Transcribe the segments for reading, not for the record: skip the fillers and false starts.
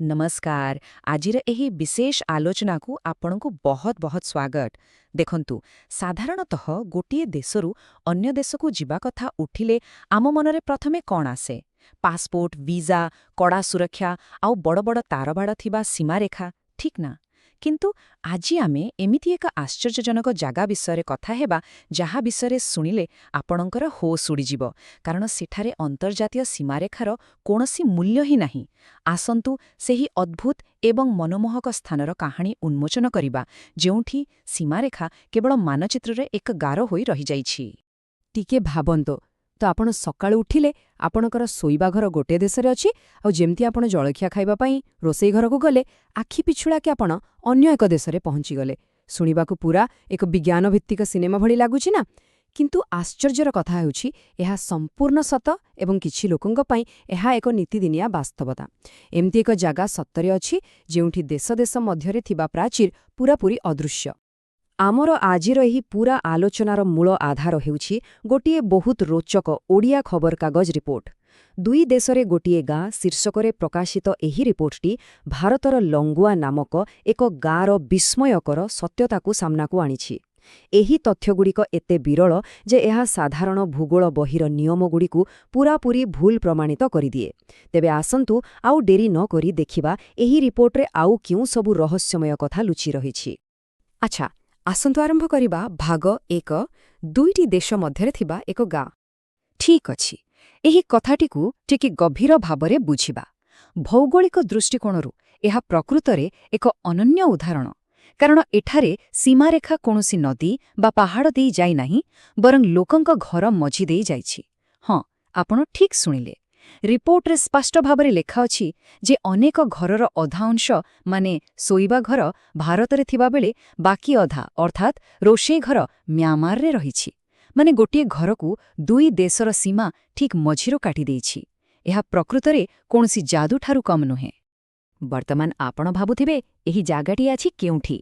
ନମସ୍କାର। ଆଜିର ଏହି ବିଶେଷ ଆଲୋଚନାକୁ ଆପଣଙ୍କୁ ବହୁତ ବହୁତ ସ୍ୱାଗତ। ଦେଖନ୍ତୁ, ସାଧାରଣତଃ ଗୋଟିଏ ଦେଶରୁ ଅନ୍ୟ ଦେଶକୁ ଯିବା କଥା ଉଠିଲେ ଆମ ମନରେ ପ୍ରଥମେ କ'ଣ ଆସେ? ପାସପୋର୍ଟ, ଭିସା, କଡ଼ା ସୁରକ୍ଷା ଆଉ ବଡ଼ ବଡ଼ ତାରବାଡ଼ ଥିବା ସୀମାରେଖା, ଠିକ୍ ନା? କିନ୍ତୁ ଆଜି ଆମେ ଏମିତି ଏକ ଆଶ୍ଚର୍ଯ୍ୟଜନକ ଜାଗା ବିଷୟରେ କଥା ହେବା, ଯାହା ବିଷୟରେ ଶୁଣିଲେ ଆପଣଙ୍କର ହୋସ୍ ଉଡ଼ିଯିବ, କାରଣ ସେଠାରେ ଅନ୍ତର୍ଜାତୀୟ ସୀମାରେଖାର କୌଣସି ମୂଲ୍ୟ ହିଁ ନାହିଁ। ଆସନ୍ତୁ, ସେହି ଅଦ୍ଭୁତ ଏବଂ ମନମୋହକ ସ୍ଥାନର କାହାଣୀ ଉନ୍ମୋଚନ କରିବା, ଯେଉଁଠି ସୀମାରେଖା କେବଳ ମାନଚିତ୍ରରେ ଏକ ଗାର ହୋଇ ରହିଯାଇଛି। ଟିକେ ଭାବନ୍ତୁ ତ, ଆପଣ ସକାଳୁ ଉଠିଲେ ଆପଣଙ୍କର ଶୋଇବା ଘର ଗୋଟିଏ ଦେଶରେ ଅଛି, ଆଉ ଯେମିତି ଆପଣ ଜଳଖିଆ ଖାଇବା ପାଇଁ ରୋଷେଇ ଘରକୁ ଗଲେ, ଆଖି ପିଛୁଳାକେ ଆପଣ ଅନ୍ୟ ଏକ ଦେଶରେ ପହଞ୍ଚିଗଲେ। ଶୁଣିବାକୁ ପୂରା ଏକ ବିଜ୍ଞାନଭିତ୍ତିକ ସିନେମା ଭଳି ଲାଗୁଛି ନା? କିନ୍ତୁ ଆଶ୍ଚର୍ଯ୍ୟର କଥା ହେଉଛି, ଏହା ସମ୍ପୂର୍ଣ୍ଣ ସତ ଏବଂ କିଛି ଲୋକଙ୍କ ପାଇଁ ଏହା ଏକ ନିତିଦିନିଆ ବାସ୍ତବତା। ଏମିତି ଏକ ଜାଗା ସତରେ ଅଛି, ଯେଉଁଠି ଦେଶ ଦେଶ ମଧ୍ୟରେ ଥିବା ପ୍ରାଚୀର ପୂରାପୂରି ଅଦୃଶ୍ୟ। ଆମର ଆଜିର ଏହି ପୂରା ଆଲୋଚନାର ମୂଳ ଆଧାର ହେଉଛି ଗୋଟିଏ ବହୁତ ରୋଚକ ଓଡ଼ିଆ ଖବରକାଗଜ ରିପୋର୍ଟ। "ଦୁଇ ଦେଶରେ ଗୋଟିଏ ଗାଁ" ଶୀର୍ଷକରେ ପ୍ରକାଶିତ ଏହି ରିପୋର୍ଟଟି ଭାରତର ଲଙ୍ଗୁଆ ନାମକ ଏକ ଗାଁର ବିସ୍ମୟକର ସତ୍ୟତାକୁ ସାମ୍ନାକୁ ଆଣିଛି। ଏହି ତଥ୍ୟଗୁଡ଼ିକ ଏତେ ବିରଳ ଯେ ଏହା ସାଧାରଣ ଭୂଗୋଳ ବହିର ନିୟମଗୁଡ଼ିକୁ ପୂରାପୂରି ଭୁଲ ପ୍ରମାଣିତ କରିଦିଏ। ତେବେ ଆସନ୍ତୁ, ଆଉ ଡେରି ନ କରି ଦେଖିବା ଏହି ରିପୋର୍ଟରେ ଆଉ କେଉଁ ସବୁ ରହସ୍ୟମୟ କଥା ଲୁଚି ରହିଛି। ଆଚ୍ଛା, ଆସନ୍ତୁ ଆରମ୍ଭ କରିବା ଭାଗ 1, ଦୁଇଟି ଦେଶ ମଧ୍ୟରେ ଥିବା ଏକ ଗାଁ। ଠିକ୍ ଅଛି, ଏହି କଥାଟିକୁ ଟିକେ ଗଭୀର ଭାବରେ ବୁଝିବା। ଭୌଗୋଳିକ ଦୃଷ୍ଟିକୋଣରୁ ଏହା ପ୍ରକୃତରେ ଏକ ଅନନ୍ୟ ଉଦାହରଣ, କାରଣ ଏଠାରେ ସୀମାରେଖା କୌଣସି ନଦୀ ବା ପାହାଡ଼ ଦେଇ ଯାଇନାହିଁ, ବରଂ ଲୋକଙ୍କ ଘର ମଝି ଦେଇ ଯାଇଛି। ହଁ, ଆପଣ ଠିକ୍ ଶୁଣିଲେ। ରିପୋର୍ଟରେ ସ୍ପଷ୍ଟ ଭାବରେ ଲେଖା ଅଛି ଯେ ଅନେକ ଘରର ଅଧା ଅଂଶ, ମାନେ ଶୋଇବା ଘର, ଭାରତରେ ଥିବାବେଳେ ବାକି ଅଧା, ଅର୍ଥାତ୍ ରୋଷେଇ ଘର, ମ୍ୟାମାରରେ ରହିଛି। ମାନେ ଗୋଟିଏ ଘରକୁ ଦୁଇ ଦେଶର ସୀମା ଠିକ୍ ମଝିରୁ କାଟିଦେଇଛି। ଏହା ପ୍ରକୃତରେ କୌଣସି ଯାଦୁଠାରୁ କମ୍ ନୁହେଁ। ବର୍ତ୍ତମାନ ଆପଣ ଭାବୁଥିବେ, ଏହି ଜାଗାଟି ଅଛି କେଉଁଠି?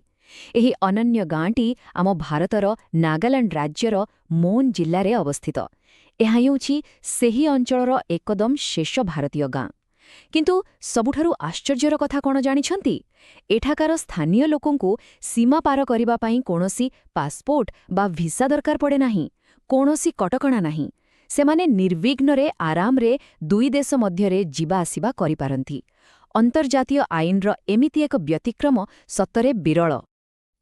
ଏହି ଅନନ୍ୟ ଗାଁଟି ଆମ ଭାରତର ନାଗାଲାଣ୍ଡ ରାଜ୍ୟର ମୋନ୍ ଜିଲ୍ଲାରେ ଅବସ୍ଥିତ। ଏହା ହେଉଛି ସେହି ଅଞ୍ଚଳର ଏକଦମ ଶେଷ ଭାରତୀୟ ଗାଁ। କିନ୍ତୁ ସବୁଠାରୁ ଆଶ୍ଚର୍ଯ୍ୟର କଥା କ'ଣ ଜାଣିଛନ୍ତି? ଏଠାକାର ସ୍ଥାନୀୟ ଲୋକଙ୍କୁ ସୀମା ପାର କରିବା ପାଇଁ କୌଣସି ପାସପୋର୍ଟ ବା ଭିସା ଦରକାର ପଡ଼େ ନାହିଁ। କୌଣସି କଟକଣା ନାହିଁ। ସେମାନେ ନିର୍ବିଘ୍ନରେ ଆରାମରେ ଦୁଇ ଦେଶ ମଧ୍ୟରେ ଯିବା ଆସିବା କରିପାରନ୍ତି। ଅନ୍ତର୍ଜାତୀୟ ଆଇନର ଏମିତି ଏକ ବ୍ୟତିକ୍ରମ ସତରେ ବିରଳ।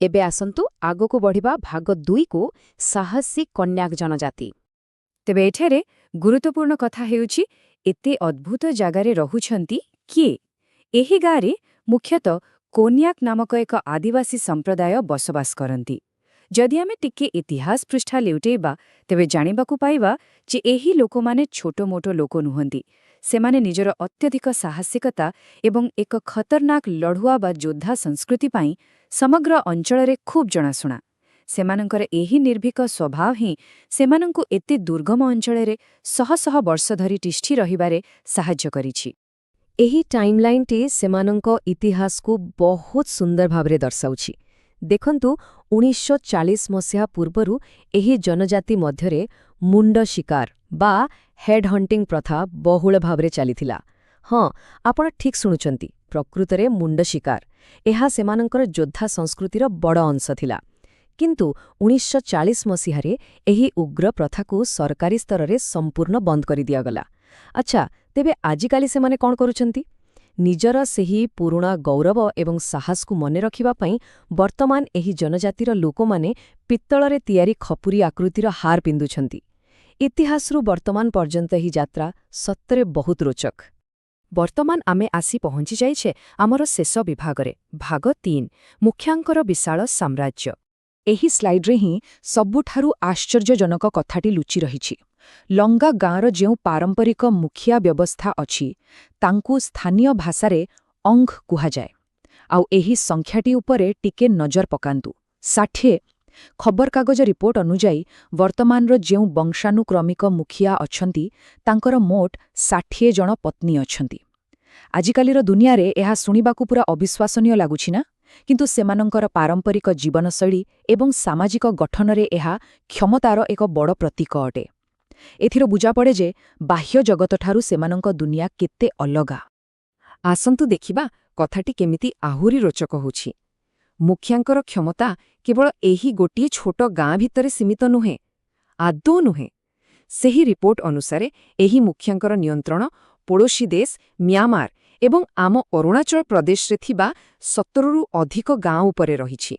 ଏବେ ଆସନ୍ତୁ ଆଗକୁ ବଢ଼ିବା ଭାଗ 2କୁ, ସାହସୀ କୋନ୍ୟାକ ଜନଜାତି। ତେବେ ଏଠାରେ ଗୁରୁତ୍ୱପୂର୍ଣ୍ଣ କଥା ହେଉଛି, ଏତେ ଅଦ୍ଭୁତ ଜାଗାରେ ରହୁଛନ୍ତି କିଏ? ଏହି ଗାଁରେ ମୁଖ୍ୟତଃ କୋନ୍ୟାକ ନାମକ ଏକ ଆଦିବାସୀ ସମ୍ପ୍ରଦାୟ ବସବାସ କରନ୍ତି। ଯଦି ଆମେ ଟିକେ ଇତିହାସ ପୃଷ୍ଠା ଲେଉଟେଇବା, ତେବେ ଜାଣିବାକୁ ପାଇବା ଯେ ଏହି ଲୋକମାନେ ଛୋଟମୋଟ ଲୋକ ନୁହନ୍ତି। ସେମାନେ ନିଜର ଅତ୍ୟଧିକ ସାହସିକତା ଏବଂ ଏକ ଖତରନାକ ଲଢୁଆ ବା ଯୋଦ୍ଧା ସଂସ୍କୃତି ପାଇଁ ସମଗ୍ର ଅଞ୍ଚଳରେ ଖୁବ୍ ଜଣାଶୁଣା। ସେମାନଙ୍କର ଏହି ନିର୍ଭୀକ ସ୍ୱଭାବ ହିଁ ସେମାନଙ୍କୁ ଏତେ ଦୁର୍ଗମ ଅଞ୍ଚଳରେ ଶହ ଶହ ବର୍ଷ ଧରି ତିଷ୍ଠି ରହିବାରେ ସାହାଯ୍ୟ କରିଛି। ଏହି ଟାଇମଲାଇନଟି ସେମାନଙ୍କ ଇତିହାସକୁ ବହୁତ ସୁନ୍ଦର ଭାବରେ ଦର୍ଶାଉଛି। ଦେଖନ୍ତୁ, 1940 ମସିହା ପୂର୍ବରୁ ଏହି ଜନଜାତି ମଧ୍ୟରେ ମୁଣ୍ଡ ଶିକାର ବା ହେଡ୍ ହଣ୍ଟିଂ ପ୍ରଥା ବହୁଳ ଭାବରେ ଚାଲିଥିଲା। ହଁ, ଆପଣ ଠିକ୍ ଶୁଣୁଛନ୍ତି, ପ୍ରକୃତରେ ମୁଣ୍ଡ ଶିକାର। ଏହା ସେମାନଙ୍କର ଯୋଦ୍ଧା ସଂସ୍କୃତିର ବଡ଼ ଅଂଶ ଥିଲା। କିନ୍ତୁ 1940 ମସିହାରେ ଏହି ଉଗ୍ର ପ୍ରଥାକୁ ସରକାରୀ ସ୍ତରରେ ସମ୍ପୂର୍ଣ୍ଣ ବନ୍ଦ କରିଦିଆଗଲା। ଆଚ୍ଛା, ତେବେ ଆଜିକାଲି ସେମାନେ କ'ଣ କରୁଛନ୍ତି? ନିଜର ସେହି ପୁରୁଣା ଗୌରବ ଏବଂ ସାହସକୁ ମନେ ରଖିବା ପାଇଁ ବର୍ତ୍ତମାନ ଏହି ଜନଜାତିର ଲୋକମାନେ ପିତ୍ତଳରେ ତିଆରି ଖପୁରୀ ଆକୃତିର ହାର ପିନ୍ଧୁଛନ୍ତି। ଇତିହାସରୁ ବର୍ତ୍ତମାନ ପର୍ଯ୍ୟନ୍ତ ଏହି ଯାତ୍ରା ସତରେ ବହୁତ ରୋଚକ। ବର୍ତ୍ତମାନ ଆମେ ଆସି ପହଞ୍ଚି ଯାଇଛେ ଆମର ଶେଷ ବିଭାଗରେ, ଭାଗ 3, ମୁଖିଆଙ୍କର ବିଶାଳ ସାମ୍ରାଜ୍ୟ। ଏହି ସ୍ଲାଇଡ୍ରେ ହିଁ ସବୁଠାରୁ ଆଶ୍ଚର୍ଯ୍ୟଜନକ କଥାଟି ଲୁଚି ରହିଛି। ଲଙ୍ଗା ଗାଁର ଯେଉଁ ପାରମ୍ପରିକ ମୁଖିଆ ବ୍ୟବସ୍ଥା ଅଛି, ତାଙ୍କୁ ସ୍ଥାନୀୟ ଭାଷାରେ ଅଙ୍ଗ କୁହାଯାଏ। ଆଉ ଏହି ସଂଖ୍ୟାଟି ଉପରେ ଟିକେ ନଜର ପକାନ୍ତୁ, 60। ଖବରକାଗଜ ରିପୋର୍ଟ ଅନୁଯାୟୀ ବର୍ତ୍ତମାନର ଯେଉଁ ବଂଶାନୁକ୍ରମିକ ମୁଖିଆ ଅଛନ୍ତି, ତାଙ୍କର ମୋଟ 60 ଜଣ ପତ୍ନୀ ଅଛନ୍ତି। ଆଜିକାଲିର ଦୁନିଆରେ ଏହା ଶୁଣିବାକୁ ପୂରା ଅବିଶ୍ୱାସନୀୟ ଲାଗୁଛି ନା? କିନ୍ତୁ ସେମାନଙ୍କର ପାରମ୍ପରିକ ଜୀବନଶୈଳୀ ଏବଂ ସାମାଜିକ ଗଠନରେ ଏହା କ୍ଷମତାର ଏକ ବଡ଼ ପ୍ରତୀକ ଅଟେ। ଏଥିରୁ ବୁଝାପଡ଼େ ଯେ ବାହ୍ୟ ଜଗତଠାରୁ ସେମାନଙ୍କ ଦୁନିଆ କେତେ ଅଲଗା। ଆସନ୍ତୁ ଦେଖିବା କଥାଟି କେମିତି ଆହୁରି ରୋଚକ ହେଉଛି। ମୁଖିଆଙ୍କର କ୍ଷମତା କେବଳ ଏହି ଗୋଟିଏ ଛୋଟ ଗାଁ ଭିତରେ ସୀମିତ ନୁହେଁ, ଆଦୌ ନୁହେଁ। ସେହି ରିପୋର୍ଟ ଅନୁସାରେ ଏହି ମୁଖିଆଙ୍କର ନିୟନ୍ତ୍ରଣ ପଡ଼ୋଶୀ ଦେଶ ମିଆଁମାର ଏବଂ ଆମ ଅରୁଣାଚଳ ପ୍ରଦେଶରେ ଥିବା 17ରୁ ଅଧିକ ଗାଁ ଉପରେ ରହିଛି।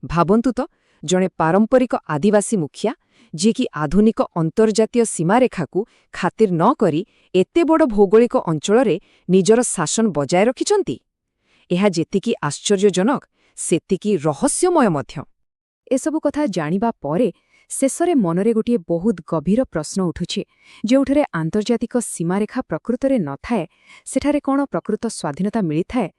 ଭାବନ୍ତୁ ତ, ଜଣେ ପାରମ୍ପରିକ ଆଦିବାସୀ ମୁଖିଆ, ଯିଏକି ଆଧୁନିକ ଅନ୍ତର୍ଜାତୀୟ ସୀମାରେଖାକୁ ଖାତିର ନ କରି ଏତେ ବଡ଼ ଭୌଗୋଳିକ ଅଞ୍ଚଳରେ ନିଜର ଶାସନ ବଜାୟ ରଖିଛନ୍ତି। ଏହା ଯେତିକି ଆଶ୍ଚର୍ଯ୍ୟଜନକ, ସେତିକି ରହସ୍ୟମୟ ମଧ୍ୟ। ଏସବୁ କଥା ଜାଣିବା ପରେ ଶେଷରେ ମନରେ ଗୋଟିଏ ବହୁତ ଗଭୀର ପ୍ରଶ୍ନ ଉଠୁଛି। ଯେଉଁଠାରେ ଆନ୍ତର୍ଜାତିକ ସୀମାରେଖା ପ୍ରକୃତରେ ନଥାଏ, ସେଠାରେ କ'ଣ ପ୍ରକୃତ ସ୍ୱାଧୀନତା ମିଳିଥାଏ?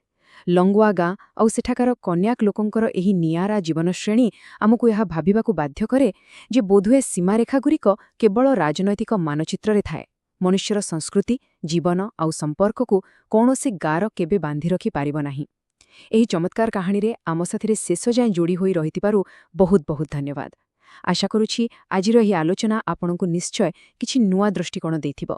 ଲଙ୍ଗୁଆ ଗାଁ ଆଉ ସେଠାକାର କନ୍ୟାକ ଲୋକଙ୍କର ଏହି ନିଆରା ଜୀବନଶୈଳୀ ଆମକୁ ଏହା ଭାବିବାକୁ ବାଧ୍ୟ କରେ ଯେ ବୋଧହୁଏ ସୀମାରେଖାଗୁଡ଼ିକ କେବଳ ରାଜନୈତିକ ମାନଚିତ୍ରରେ ଥାଏ। ମନୁଷ୍ୟର ସଂସ୍କୃତି, ଜୀବନ ଆଉ ସମ୍ପର୍କକୁ କୌଣସି ଗାର କେବେ ବାନ୍ଧି ରଖିପାରିବ ନାହିଁ। ଏହି ଚମତ୍କାର କାହାଣୀରେ ଆମ ସାଥିରେ ଶେଷ ଯାଏଁ ଯୋଡ଼ି ହୋଇ ରହିଥିବାରୁ ବହୁତ ବହୁତ ଧନ୍ୟବାଦ। ଆଶା କରୁଛି ଆଜିର ଏହି ଆଲୋଚନା ଆପଣଙ୍କୁ ନିଶ୍ଚୟ କିଛି ନୂଆ ଦୃଷ୍ଟିକୋଣ ଦେଇଥିବ।